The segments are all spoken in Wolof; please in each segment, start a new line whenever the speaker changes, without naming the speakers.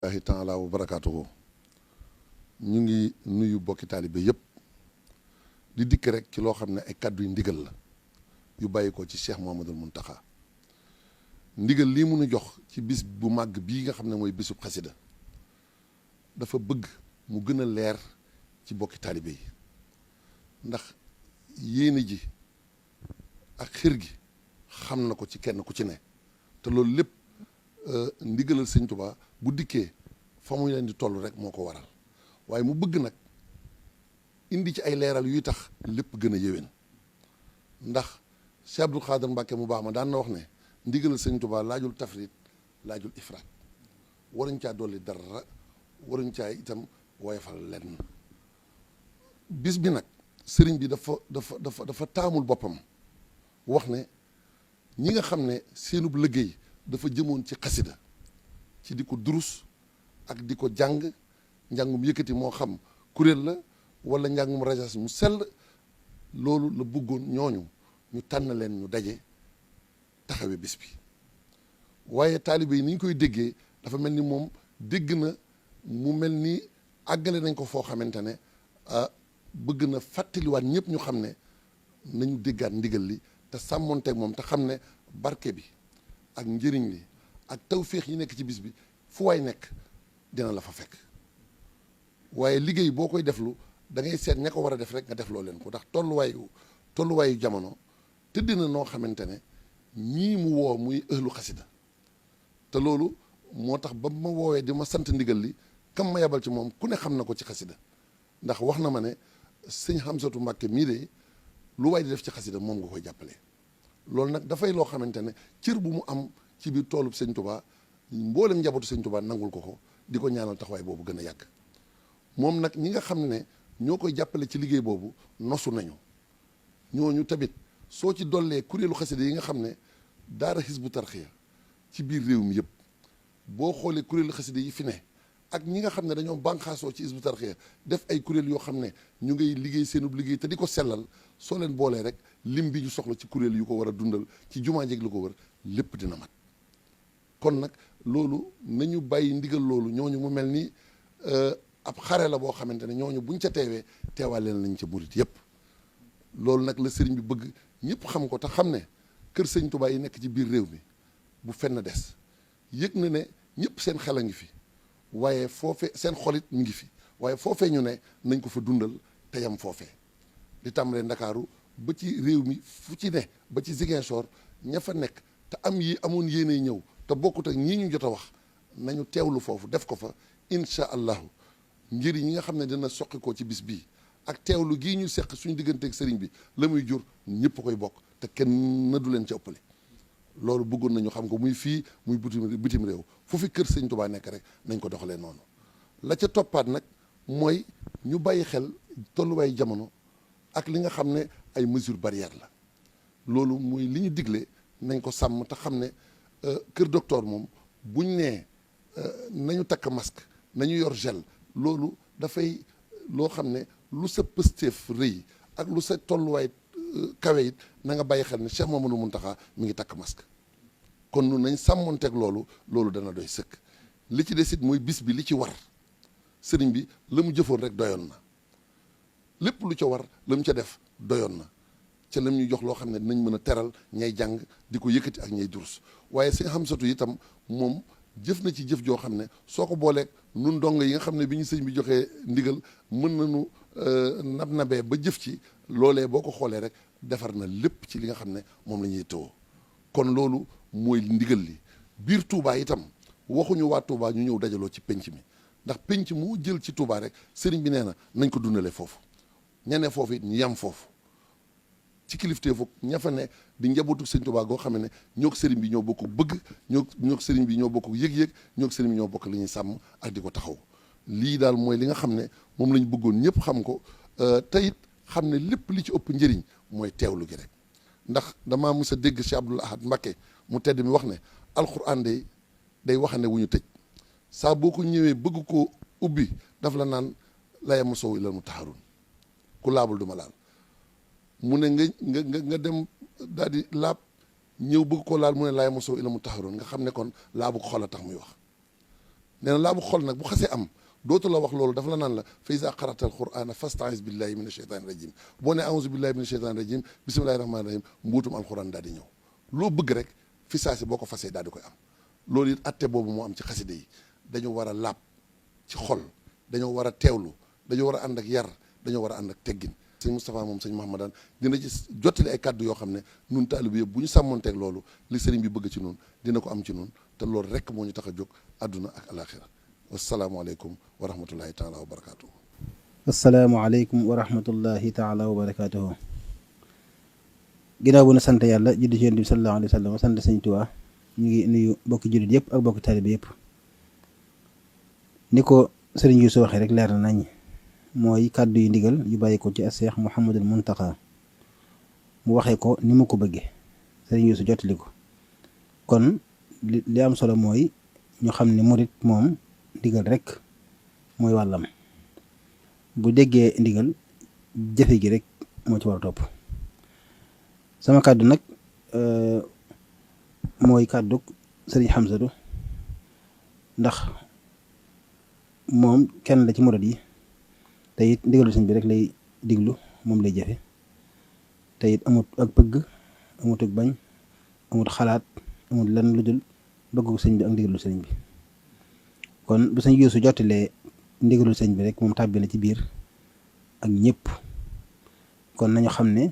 Allahi taala wa barakaatuhu. ñu ngi nuyu bokki taalibe yëpp di dikk rek ci loo xam ne ay kàddu yu ndigal la yu bàyyi ko ci Cheikh Mouhamadoul Mountakha. ndigal lii mu nu jox ci bis bu màgg bii nga xam ne mooy bisub xasida dafa bëgg mu gën a leer ci bokki taalibe yi ndax yéene ji ak xir gi xam na ko ci kenn ku ci ne te loolu lépp ndigalal sëñ Tuubaa bu dikkee fa mu leen di toll rek moo ko waral waaye mu bëgg nag indi ci ay leeral yuy tax lépp gën a yéwén ndax Cheikh Abdou Khadr Mbàkke mu baax ma daan na wax ne ndigalal sëñ Tuubaa laajul tafrit laajul ifraat waruñ caa dolli dara waruñ caa itam woyofal lenn bis bi nag sëriñ bi dafa taamul boppam wax ne ñi nga xam ne seenub liggéey dafa jëmoon ci xasida ci di ko durus ak di ko jàng njàngum yëkkati moo xam kuréel la wala njàngum rajas mu sell loolu la bëggoon ñooñu ñu tànn leen ñu daje taxawe bis bi waaye taalibe yi ni ñu koy déggee dafa mel ni moom dégg na mu mel ni àggale nañ ko foo xamante ne bëgg na fàttaliwaat ñëpp ñu xam ne nañu déggaat ndigal li te sàmmonteeg moom te xam ne barke bi ak njëriñ li ak tawféex yi nekk ci bis bi fu waay nekk dina la fa fekk waaye liggéey boo koy deflu da ngay seet ña ko war a def rek nga defloo leen ko ndax tolluwaayu jamono tëdd na noo xamante ne ñii mu woo muy ëhlu xasida te loolu moo tax ba ma woowee di ma sant ndigal li kam ma yabal ci moom ku ne xam na ko ci xasida ndax wax na ma ne sëñ Xamsatu Mbàkke mii de lu waay di def ci xasida moom nga koy jàppale loolu nag dafay loo xamante ne cër bu mu am ci biir toolub sëñ Tuubaa mboolem njabootu sëñ Tuubaa nangul ko di ko ñaanal taxawaay boobu gën a yàgg moom nag ñi nga xam ne ñoo koy jàppale ci liggéey boobu nosu nañu ñooñu tamit soo ci dollee kuréelu xasida yi nga xam ne daara Hizbu Tarxiya ci biir réew mi yëpp boo xoolee kuréelu xasida yi fi ne ak ñi nga xam ne dañoo bànqaasoo ci Hizbu Tarxiya def ay kuréel yoo xam ne ñu ngay liggéey seenub liggéey te di ko sellal soo leen boolee rek lim bi ñu soxla ci kuréel yu ko war a dundal ci jumaa jeeg lu ko wër lépp dina mat kon nag loolu nañu bàyyi ndigal loolu ñooñu mu mel ni ab xare la boo xamante ne ñooñu buñ ca teewee teewaale nañ ca murit yëpp loolu nag la sëriñ bi bëgg ñëpp xam ko te xam ne kër sëñ Tuubaa yi nekk ci biir réew mi bu fenn des yëg na ne ñëpp seen xel a ngi fi waaye foofee seen xolit mi ngi fi waaye foofee ñu ne nañ ko fa dundal te yam foofee di tàmbalee Ndakaaru ba ci réew mi fu ci ne ba ci Ziguinchor ña fa nekk te am yi amoon yéene ñëw te bokkut ak ñii ñu jot a wax nañu teewlu foofu def ko fa incha allahu njëriñ ñi nga xam ne dina soqi ko ci bis bii ak teewlu gii ñu seq suñu digganteeg sëriñ bi la muy jur ñëpp koy bokk te kenn na du leen ci ëppale loolu bëggoon nañu xam ko muy fii muy bitim réew fu fi kër sëñ Tuubaa nekk rek nañ ko doxalee noonu la ca toppaat nag mooy ñu bàyyi xel tolluwaay jamono ak li nga xam ne ay mesures barrières la loolu muy li ñu digle nañ ko sàmm te xam ne kër docteur moom buñ nee nañu takk masque nañu yor gel loolu dafay loo xam ne lu sa pësteef rëy ak lu sa tolluwaay kawe it na nga bàyyi xel ne Cheikh Mamadou Mountakha mi ngi takk masque kon nun nañ sàmmonteeg loolu dana doy sëkk li ci des it mooy bis bi li ci war sëriñ bi la mu jëfoon rek doyoon na lépp lu ca war la mu ca def doyoon na ca lam ñu jox loo xam ne dinañ mën a teral ñay jàng di ko yëkkati ak ñay durus waaye sëñ Xamsatu itam moom jëf na ci jëf joo xam ne soo ko booleeg nun dong yi nga xam ne bi ñu sëñ bi joxee ndigal mën nañu nabee ba jëf ci loolee boo ko xoolee rek defar na lépp ci li nga xam ne moom la ñuy tëwoo kon loolu mooy ndigal li biir Touba itam waxuñu waa Touba ñu ñëw dajaloo ci penc mi ndax penc mu jël ci Touba rek sëriñ bi nee na nañ ko dundalee foofu ñane foofu it ñu yam foofu ci kilifteefu ña fa ne di njabootu sëñ Tuubaa goo xam ne ñoo sëriñ bi ñoo bokk bëgg ñoo sëriñ bi ñoo bokk yëg-yëg ñoo sëriñ bi ñoo bokk li ñuy sàmm ak di ko taxaw lii daal mooy li nga xam ne moom lañ bëggoon ñëpp xam ko te it xam ne lépp li ci ëpp njëriñ mooy teewlu gi rek ndax damaa mës a dégg Cheikh Abdoul Ahad Mbacké mu tedd mi wax ne alxuraan day waxane wu ñu tëj saa boo ko ñëwee bëgg ko ubbi daf la naan la yamassahu illal mutahharun ku laabul duma laal mu ne nga dem daal di laab ñëw bëgg ko laal mu ne laay mosoo ila mu taxaroon nga xam ne kon laabu xol a tax muy wax nee na laa bu xol nag bu xasee am dootu la wax loolu dafa la naan la fa iza qara'ta al-qur'ana fasta'is billahi min ash-shaytani rajim boo ne a'udhu billahi min ash-shaytani rajim bismillahi rahmani rahim mbuutum alquran daal di ñëw loo bëgg rek fi saasi boo ko fasee daal di koy am loolu it atte boobu moo am ci xaside yi dañu war a laab ci xol dañoo war a teewlu dañoo war a ànd ak yar dañoo war a ànd ak teggin sëñ Moustapha moom sëñ Mahamadan dina ci jottali ay kàddu yoo xam ne nun taalibe yëpp bu ñu sàmmonteeg loolu li sëriñ bi bëgg ci nun dina ko am ci nun te loolu rek moo ñu tax a jóg àdduna ak alaxira wasalaamualeykum wa rahmatullahi taala wa barakatuhu
asalaamualeykum wa rahmatullahi taala wa barakatuhu ginnaaw bu na sant yàlla julli ci Yonent bi sallallahu alayhi wa sallam sant sëñ Tuubaa ñu ngi nuyu bokki jullit yëpp ak bokki taalibe yëpp ni ko sëriñ Yuusu waxee rek leer na nañ mooy kàddu yu ndigal yu bàyyi ko ci Seex Muhammadul Muntaqa mu waxee ko ni mu ko bëggee sëriñ Yuusu jottali ko kon li am solo mooy ñu xam ne murit moom ndigal rek mooy wàllam bu déggee ndigal jëfe gi rek moo ci war a topp sama kàddu nag mooy kàddu sëriñ Xamsatu ndax moom kenn la ci murit yi te it ndigalu sëñ bi rek lay diglu moom lay jëfe te it amut ak bëgg amut ak bañ amut xalaat amut lan lu dul bëggu sëñ bi ak ndigalu sëñ bi kon bu sëñ Yuusu jottalee ndigalu sëñ bi rek moom tàbbi na ci biir ak ñëpp kon nañu xam ne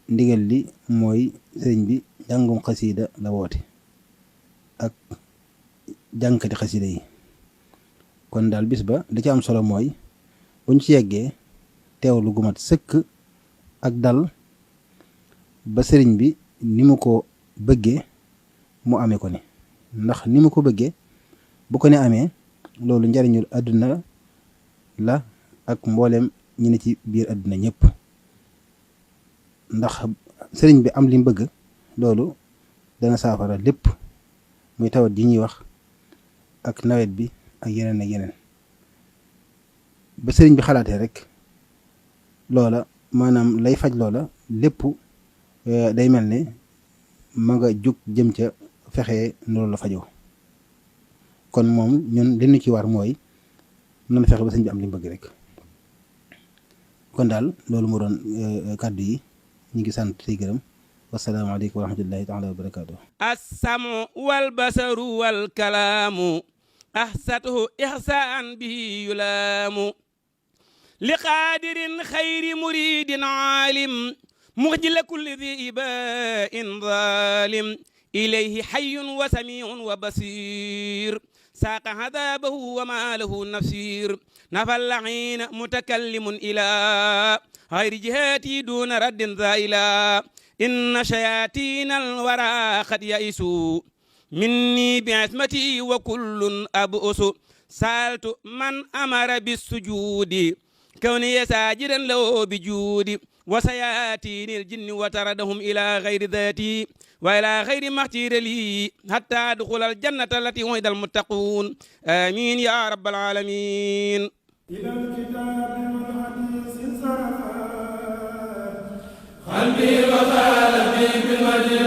ndigal li mooy sëriñ bi jàngum xasiida la woote ak jàngkati xasiida yi kon daal bis ba li ci am solo mooy buñ ci yeggee teewlu gu mat sëkk ak dal ba sëriñ bi ni mu ko bëggee mu amee ko ni ndax ni mu ko bëggee bu ko ne amee loolu njariñul àdduna la ak mboolem ñi ne ci biir àdduna ñëpp ndax sëriñ bi am li mu bëgg loolu dana saafara lépp muy tawat ji ñuy wax ak nawet bi ak yeneen ak yeneen ba sëriñ bi xalaatee rek loola maanaam lay faj loola lépp day mel ne ma nga jug jëm ca fexe loolu la fajoo kon moom ñun li ñu ci war mooy nan fexe ba sëriñ bi am li mu bëgg rek kon daal loolu moo doon kàddu yi ñu ngi sant tey gërëm wasalaamaaleykum wa rahmatullahi taala wa barakaatu.
assamu wal basaru wal kalaamu ahsatuhu ihsaan bihi yulaamu li qaadirin xayri muridin aalim muxjila kulli di ibain zalim ilayhi xayyun wa samiun wa basir saaqa hadabahu wa ma lahu nafsir nafa laxiina mutakallimun ila xayri jihaati duna raddin zaila inna shayatin alwara qad yaisu minni bi ismati wa kullun abusu saaltu man amara bisujudi kawni sajidan lahu bijudi wa sayatini aljinni wa taradahum ila gayri dhati wa ila gayri maxtira li hatta adkhula aljannata allati wa'ida almuttaqun amin ya rabbal alamin ila alkitabi wal hadisi sarafa qalbi wa qalbi bil wajhi